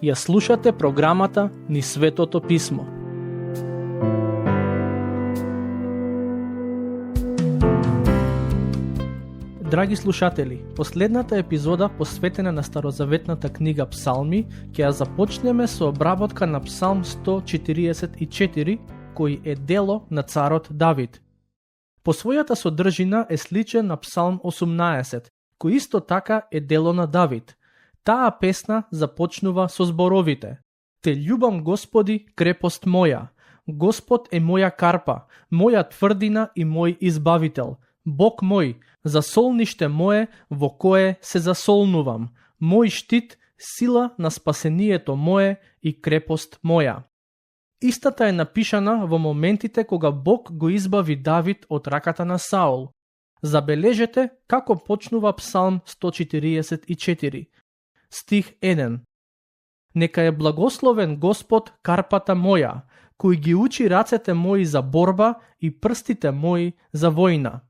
Ја слушате програмата Низ Светото Писмо. Драги слушатели, последната епизода посветена на старозаветната книга Псалми, ќе ја започнеме со обработка на Псалм 144, кој е дело на царот Давид. По својата содржина е сличен на Псалм 18, кој исто така е дело на Давид. Таа песна започнува со зборовите: Те љубам, Господи, крепост моја. Господ е моја карпа, моја тврдина и мој избавител. Бог мој, засолниште мое во кое се засолнувам. Мој штит, сила на спасението мое и крепост моја. Истата е напишана во моментите кога Бог го избави Давид од раката на Саул. Забележете како почнува Псалм 144. Стих 1. Нека е благословен Господ карпата моја, кој ги учи рацете мои за борба и прстите мои за војна.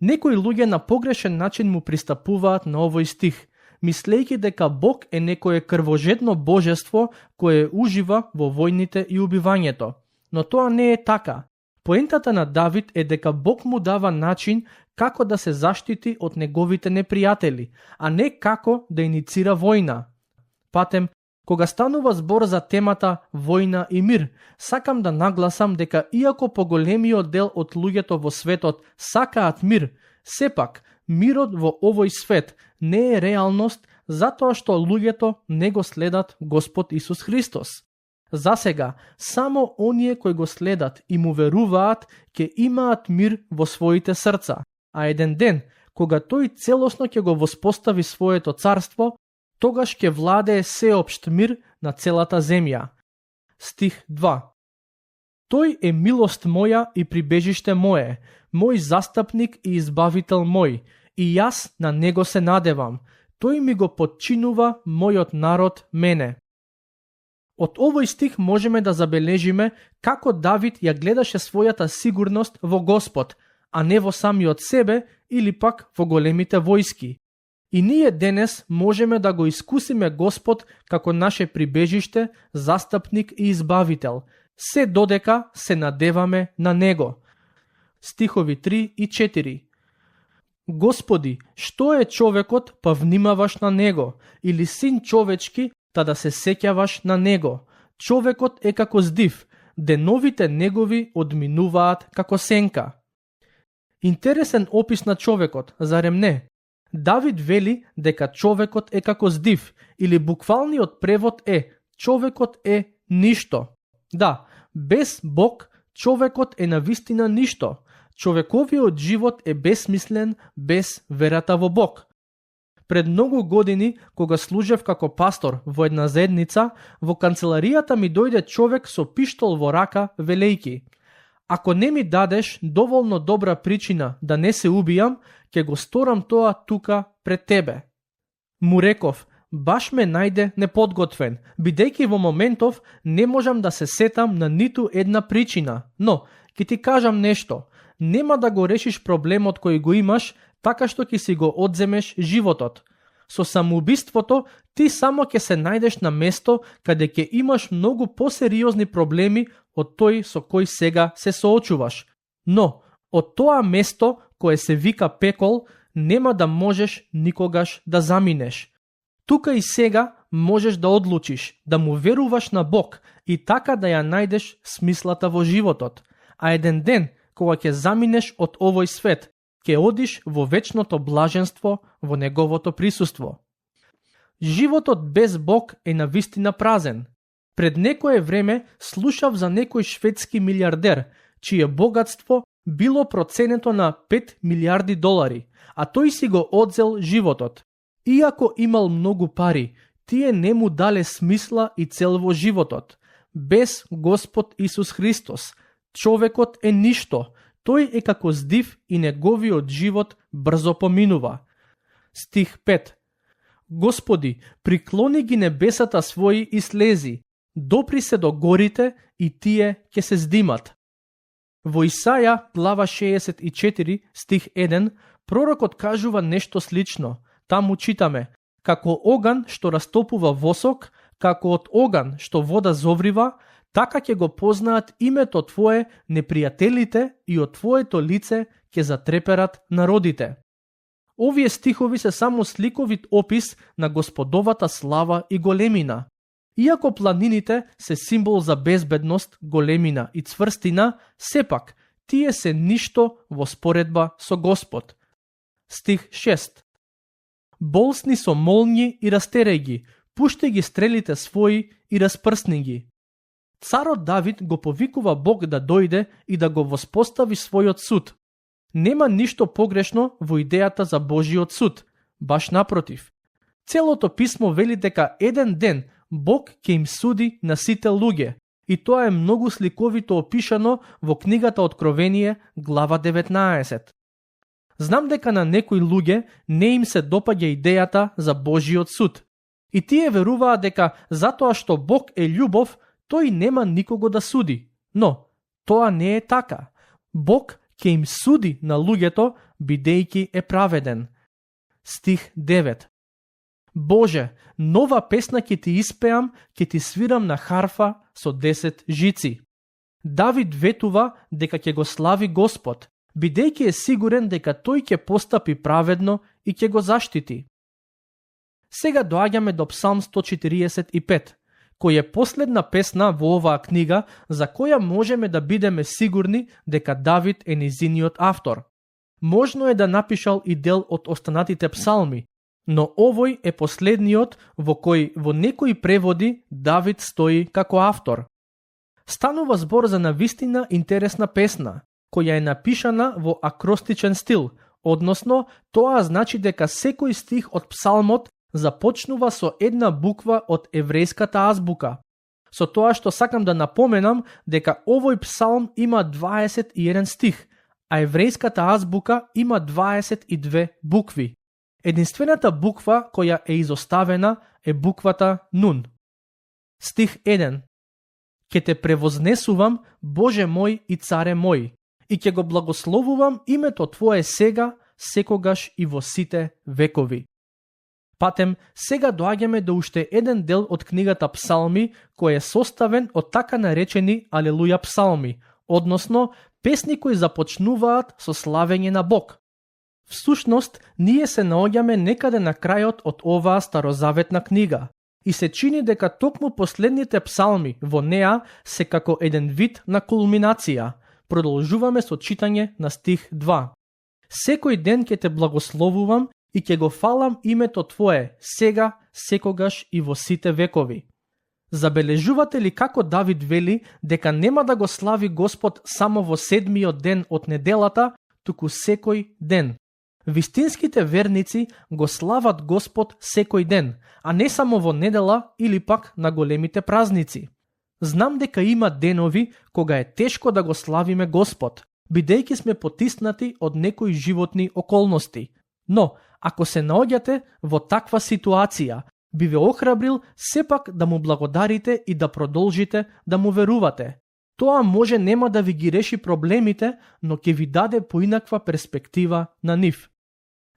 Некои луѓе на погрешен начин му пристапуваат на овој стих, мислејќи дека Бог е некое крвожедно божество кое ужива во војните и убивањето. Но тоа не е така. Поентата на Давид е дека Бог му дава начин како да се заштити од неговите непријатели, а не како да иницира војна. Патем, кога станува збор за темата војна и мир, сакам да нагласам дека иако поголемиот дел од луѓето во светот сакаат мир, сепак мирот во овој свет не е реалност затоа што луѓето не го следат Господ Исус Христос. Засега, само оние кои го следат и му веруваат ќе имаат мир во своите срца, а еден ден, кога тој целосно ќе го воспостави своето царство, тогаш ќе владее сеопшт мир на целата земја. Стих 2. Тој е милост моја и прибежиште мое, мој застапник и избавител мој, и јас на него се надевам. Тој ми го подчинува мојот народ мене. Од овој стих можеме да забележиме како Давид ја гледаше својата сигурност во Господ, а не во самиот себе или пак во големите војски. И ние денес можеме да го искусиме Господ како наше прибежиште, застапник и избавител, се додека се надеваме на Него. Стихови 3 и 4. Господи, што е човекот, па внимаваш на него, или син човечки, та да се сеќаваш на него. Човекот е како здив, деновите негови одминуваат како сенка. Интересен опис на човекот, зарем не? Давид вели дека човекот е како здив, или буквалниот превод е човекот е ништо. Да, без Бог човекот е навистина ништо. Човековиот живот е бесмислен без верата во Бог. Пред многу години, кога служев како пастор во една заедница, во канцеларијата ми дојде човек со пиштол во рака, велејки: Ако не ми дадеш доволно добра причина да не се убијам, ќе го сторам тоа тука пред тебе. Му реков: баш ме најде неподготвен, бидејќи во моментов не можам да се сетам на ниту една причина, но ќе ти кажам нешто. Нема да го решиш проблемот кој го имаш, така што ќе си го одземеш животот. Со самоубиството ти само ќе се најдеш на место каде ќе имаш многу посериозни проблеми од тој со кој сега се соочуваш. Но од тоа место кое се вика пекол нема да можеш никогаш да заминеш. Тука и сега можеш да одлучиш да му веруваш на Бог и така да ја најдеш смислата во животот. А еден ден, кога ќе заминеш од овој свет, ќе одиш во вечното блаженство во неговото присуство. Животот без Бог е навистина празен. Пред некое време слушав за некој шведски милиардер, чие богатство било проценето на 5 милиарди долари, а тој си го одзел животот. Иако имал многу пари, тие не му дале смисла и цел во животот. Без Господ Исус Христос, човекот е ништо, тој е како здив и неговиот живот брзо поминува. Стих 5. Господи, приклони ги небесата своји и слези, допри се до горите и тие ќе се здимат. Во Исаја, глава 64, стих 1, пророкот кажува нешто слично. Таму читаме: како оган што растопува восок, како од оган што вода зоврива, така ќе го познаат името Твое непријателите и од Твоето лице ќе затреперат народите. Овие стихови се само сликовит опис на Господовата слава и големина. Иако планините се символ за безбедност, големина и цврстина, сепак тие се ништо во споредба со Господ. Стих 6. Болсни со молњи и растереј ги, пушти ги стрелите своји и распрсни ги. Царот Давид го повикува Бог да дојде и да го воспостави својот суд. Нема ништо погрешно во идејата за Божиот суд, баш напротив. Целото писмо вели дека еден ден Бог ќе им суди на сите луѓе, и тоа е многу сликовито опишано во книгата Откровение, глава 19. Знам дека на некои луѓе не им се допаѓа идејата за Божиот суд, и тие веруваат дека затоа што Бог е љубов, тој нема никого да суди. Но тоа не е така. Бог ќе им суди на луѓето, бидејќи е праведен. Стих 9. Боже, нова песна ќе ти испеам, ќе ти свирам на харфа со 10 жици. Давид ветува дека ќе го слави Господ, бидејќи е сигурен дека тој ќе постапи праведно и ќе го заштити. Сега доаѓаме до Псалм 145, кој е последна песна во оваа книга, за која можеме да бидеме сигурни дека Давид е низиниот автор. Можно е да напишал и дел од останатите псалми, но овој е последниот во кој во некои преводи Давид стои како автор. Станува збор за навистина интересна песна, која е напишана во акростичен стил, односно тоа значи дека секој стих од псалмот започнува со една буква од еврејската азбука. Со тоа што сакам да напоменам дека овој псалм има 21 стих, а еврејската азбука има 22 букви. Единствената буква која е изоставена е буквата Нун. Стих 1. Ке те превознесувам, Боже мој и царе мој, и ќе го благословувам името Твое сега, секогаш и во сите векови. Патем, сега доаѓаме до уште еден дел од книгата Псалми, кој е составен од така наречени Алелуја псалми, односно песни кои започнуваат со славење на Бог. Всушност, ние се наоѓаме некаде на крајот од оваа старозаветна книга и се чини дека токму последните псалми во неа се како еден вид на кулминација. Продолжуваме со читање на стих 2. Секој ден ќе те благословувам и ќе го фалам името Твое, сега, секогаш и во сите векови. Забележувате ли како Давид вели дека нема да го слави Господ само во седмиот ден од неделата, туку секој ден? Вистинските верници го слават Господ секој ден, а не само во недела или пак на големите празници. Знам дека има денови кога е тешко да го славиме Господ, бидејќи сме потиснати од некои животни околности. Но, ако се наоѓате во таква ситуација, би ве охрабрил сепак да му благодарите и да продолжите да му верувате. Тоа може нема да ви ги реши проблемите, но ќе ви даде поинаква перспектива на нив.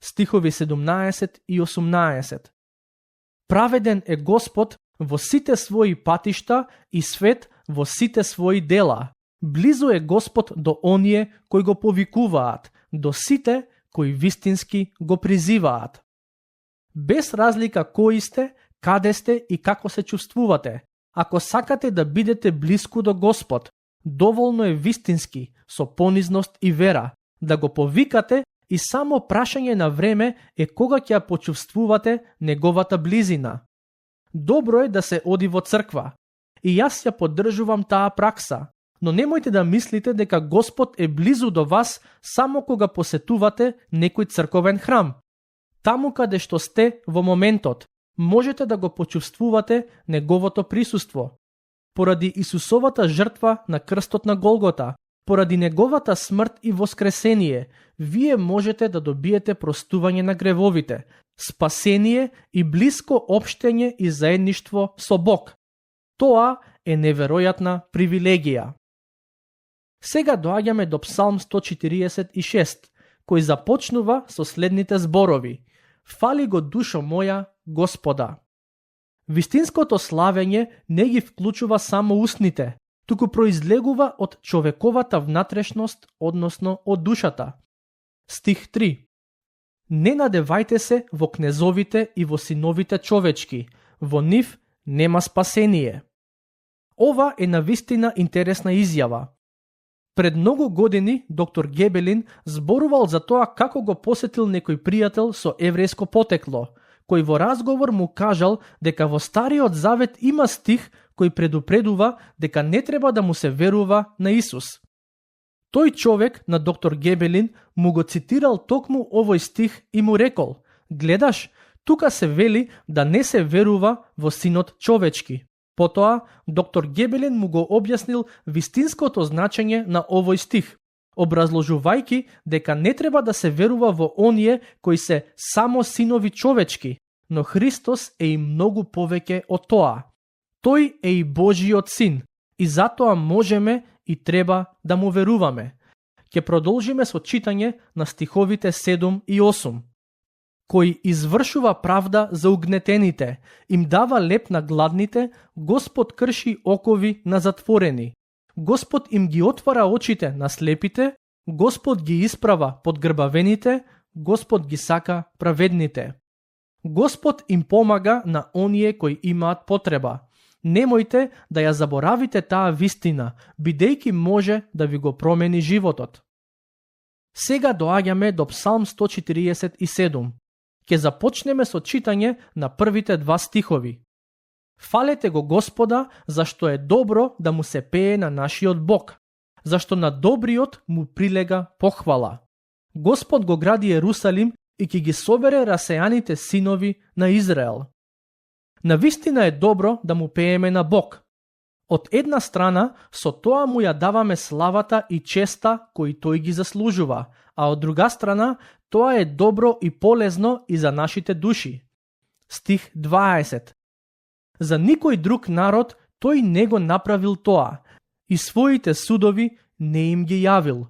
Стихови 17 и 18. Праведен е Господ во сите своји патишта и свет во сите своји дела. Близо е Господ до оние кои го повикуваат, до сите кои вистински го призиваат. Без разлика кои сте, каде сте и како се чувствувате, ако сакате да бидете блиску до Господ, доволно е вистински, со понизност и вера, да го повикате и само прашање на време е кога ќе ја почувствувате неговата близина. Добро е да се оди во црква, и јас ја поддржувам таа пракса, но немојте да мислите дека Господ е близу до вас само кога посетувате некој црковен храм. Таму каде што сте во моментот, можете да го почувствувате неговото присуство. Поради Исусовата жртва на крстот на Голгота, поради неговата смрт и воскресение, вие можете да добиете простување на гревовите, спасение и блиско општење и заедништво со Бог. Тоа е неверојатна привилегија. Сега доаѓаме до Псалм 146, кој започнува со следните зборови: Фали го душо моја Господа. Вистинското славење не ги вклучува само устните, туку произлегува од човековата внатрешност, односно од душата. Стих 3. Не надевајте се во кнезовите и во синовите човечки, во нив нема спасение. Ова е навистина интересна изјава. Пред многу години доктор Гебелин зборувал за тоа како го посетил некој пријател со еврејско потекло, кој во разговор му кажал дека во Стариот Завет има стих кој предупредува дека не треба да му се верува на Исус. Тој човек на доктор Гебелин му го цитирал токму овој стих и му рекол: гледаш, тука се вели да не се верува во Синот човечки. Потоа, доктор Гебелин му го објаснил вистинското значење на овој стих, образложувајќи дека не треба да се верува во оние кои се само синови човечки, но Христос е и многу повеќе од тоа. Тој е и Божиот син и затоа можеме и треба да му веруваме. Ќе продолжиме со читање на стиховите 7 и 8. Кој извршува правда за угнетените, им дава леп на гладните, Господ крши окови на затворени. Господ им ги отвара очите на слепите, Господ ги исправа подгрбавените, Господ ги сака праведните. Господ им помага на оние кои имаат потреба. Немојте да ја заборавите таа вистина, бидејќи може да ви го промени животот. Сега доаѓаме до Псалм 147. Ке започнеме со читање на првите два стихови. Фалете го Господа, зашто е добро да му се пее на нашиот Бог, зашто на добриот му прилега похвала. Господ го гради Ерусалим и ќе ги собере расејаните синови на Израел. Навистина е добро да му пееме на Бог. Од една страна, со тоа му ја даваме славата и честа кои тој ги заслужува, а од друга страна, тоа е добро и полезно и за нашите души. Стих 20. За никој друг народ тој не го направил тоа и своите судови не им ги јавил.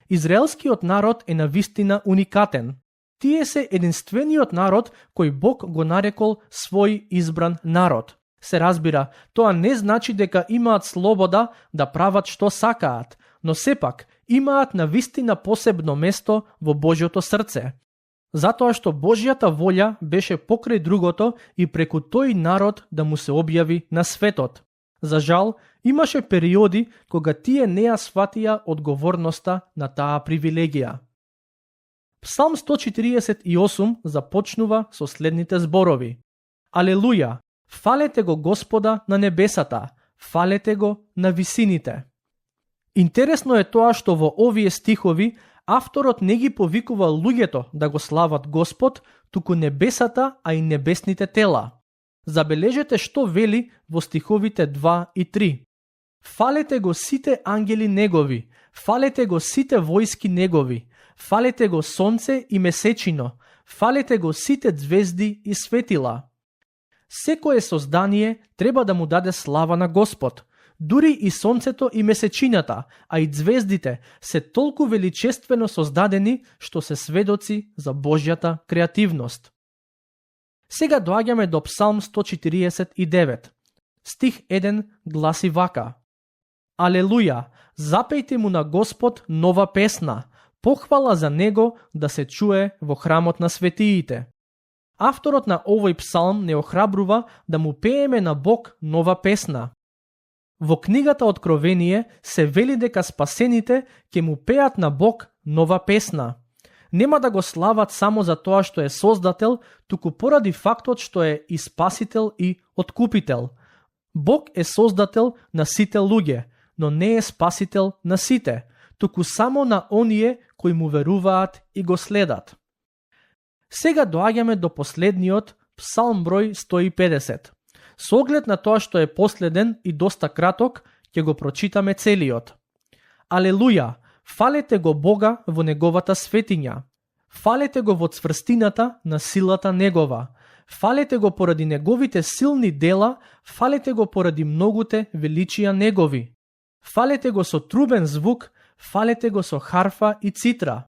Израелскиот народ е навистина уникатен. Тие се единствениот народ кој Бог го нарекол свој избран народ. Се разбира, тоа не значи дека имаат слобода да прават што сакаат, но сепак имаат навистина посебно место во Божјото срце. Затоа што Божјата волја беше покрај другото и преку тој народ да му се објави на светот. За жал, имаше периоди кога тие не ја сватија одговорноста на таа привилегија. Псалм 148 започнува со следните зборови. Алелуја! Фалете го Господа на небесата, фалете го на висините. Интересно е тоа што во овие стихови авторот не ги повикува луѓето да го слават Господ, туку небесата, а и небесните тела. Забележете што вели во стиховите 2 и 3. Фалете го сите ангели негови, фалете го сите војски негови, фалете го сонце и месечино, фалете го сите звезди и светила. Секое создание треба да му даде слава на Господ. Дури и сонцето и месечината, а и звездите се толку величествено создадени што се сведоци за Божјата креативност. Сега доаѓаме до Псалм 149. Стих 1 гласи вака. Алелуја, запејте му на Господ нова песна, похвала за него да се чуе во храмот на светиите. Авторот на овој псалм не охрабрува да му пееме на Бог нова песна. Во книгата Откровение се вели дека спасените ќе му пеат на Бог нова песна. Нема да го слават само за тоа што е создател, туку поради фактот што е и спасител и откупител. Бог е создател на сите луѓе, но не е спасител на сите, туку само на оние кои му веруваат и го следат. Сега доаѓаме до последниот Псалм број 150. Со оглед на тоа што е последен и доста краток, ќе го прочитаме целиот. Алелуја, фалете го Бога во неговата светиња. Фалете го во цврстината на силата негова. Фалете го поради неговите силни дела, фалете го поради многуте величија негови. Фалете го со трубен звук, фалете го со харфа и цитра.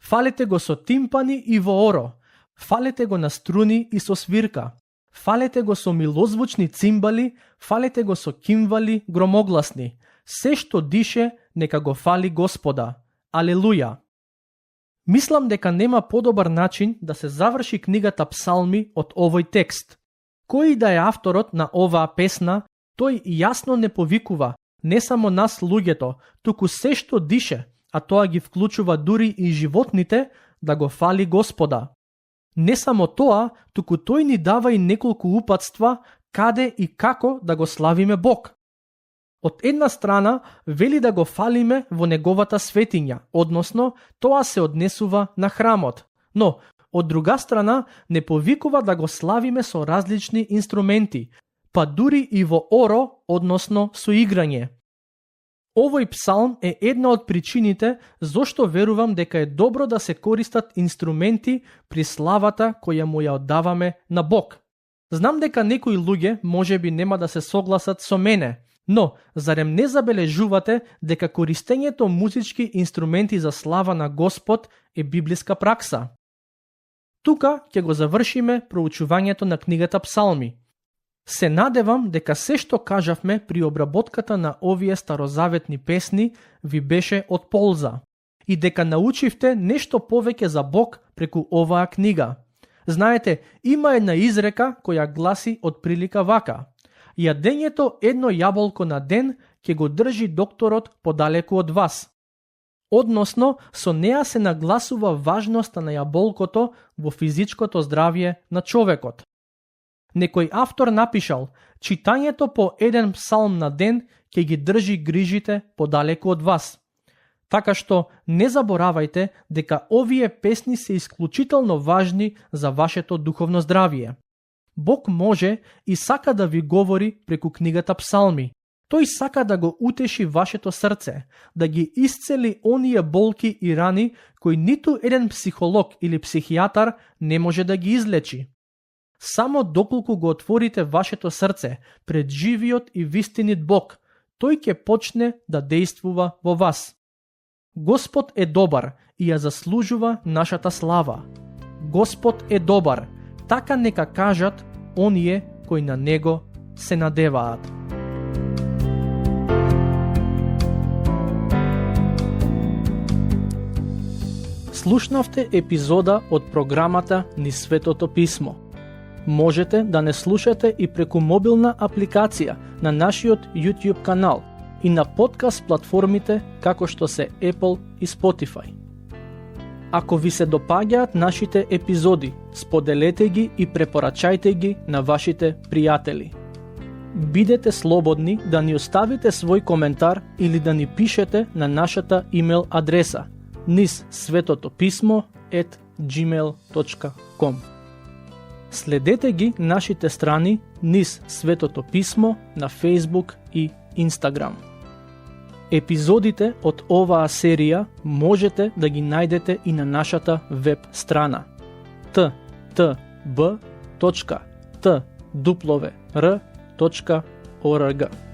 Фалете го со тимпани и вооро. Фалете го на струни и со свирка. Фалете го со милозвучни цимбали, фалете го со кимвали громогласни. Се што дише, нека го фали Господа. Алелуја! Мислам дека нема подобар начин да се заврши книгата Псалми од овој текст. Кој да е авторот на оваа песна, тој јасно не повикува не само нас луѓето, туку се што дише, а тоа ги вклучува дури и животните, да го фали Господа. Не само тоа, туку тој ни дава и неколку упатства каде и како да го славиме Бог. Од една страна, вели да го фалиме во неговата светиња, односно, тоа се однесува на храмот. Но, од друга страна, не повикува да го славиме со различни инструменти, па дури и во оро, односно со играње. Овој псалм е една од причините зошто верувам дека е добро да се користат инструменти при славата која му ја оддаваме на Бог. Знам дека некои луѓе можеби нема да се согласат со мене, но зарем не забележувате дека користењето музички инструменти за слава на Господ е библиска пракса? Тука ќе го завршиме проучувањето на книгата Псалми. Се надевам дека се што кажавме при обработката на овие старозаветни песни ви беше од полза и дека научивте нешто повеќе за Бог преку оваа книга. Знаете, има една изрека која гласи од прилика вака: јадењето едно јаболко на ден ќе го држи докторот подалеку од вас. Односно, со неа се нагласува важноста на јаболкото во физичкото здравје на човекот. Некој автор напишал: читањето по еден псалм на ден ќе ги држи грижите подалеку од вас. Така што не заборавајте дека овие песни се исклучително важни за вашето духовно здравје. Бог може и сака да ви говори преку книгата Псалми. Тој сака да го утеши вашето срце, да ги исцели оние болки и рани кои ниту еден психолог или психијатар не може да ги излечи. Само доколку го отворите вашето срце пред живиот и вистинит Бог, тој ќе почне да действува во вас. Господ е добар и ја заслужува нашата слава. Господ е добар, така нека кажат оние кои на него се надеваат. Слушнавте епизода од програмата Низ Светото Писмо. Можете да не слушате и преку мобилна апликација на нашиот YouTube канал и на подкаст платформите како што се Apple и Spotify. Ако ви се допаѓаат нашите епизоди, споделете ги и препорачајте ги на вашите пријатели. Бидете слободни да ни оставите свој коментар или да ни пишете на нашата имейл адреса nizsvetotopисmo@gmail.com. Следете ги нашите страни Низ Светото Писмо на Facebook и Instagram. Епизодите од оваа серија можете да ги најдете и на нашата веб страна ttb.twr.org.